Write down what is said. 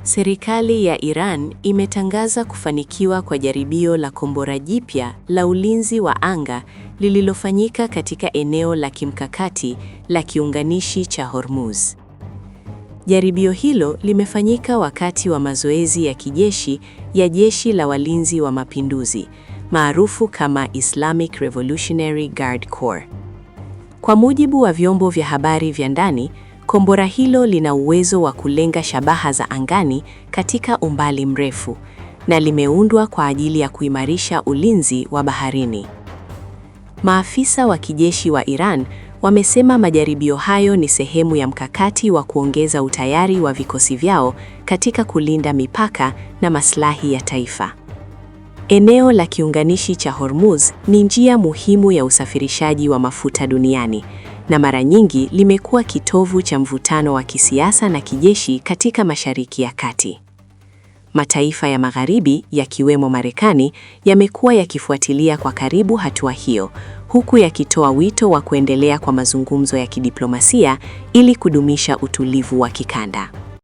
Serikali ya Iran imetangaza kufanikiwa kwa jaribio la kombora jipya la ulinzi wa anga lililofanyika katika eneo la kimkakati la kiunganishi cha Hormuz. Jaribio hilo limefanyika wakati wa mazoezi ya kijeshi ya Jeshi la Walinzi wa Mapinduzi, maarufu kama Islamic Revolutionary Guard Corps. Kwa mujibu wa vyombo vya habari vya ndani, kombora hilo lina uwezo wa kulenga shabaha za angani katika umbali mrefu na limeundwa kwa ajili ya kuimarisha ulinzi wa baharini. Maafisa wa kijeshi wa Iran wamesema majaribio hayo ni sehemu ya mkakati wa kuongeza utayari wa vikosi vyao katika kulinda mipaka na maslahi ya taifa. Eneo la kiunganishi cha Hormuz ni njia muhimu ya usafirishaji wa mafuta duniani na mara nyingi limekuwa kitovu cha mvutano wa kisiasa na kijeshi katika Mashariki ya Kati. Mataifa ya Magharibi yakiwemo Marekani yamekuwa yakifuatilia kwa karibu hatua hiyo, huku yakitoa wito wa kuendelea kwa mazungumzo ya kidiplomasia ili kudumisha utulivu wa kikanda.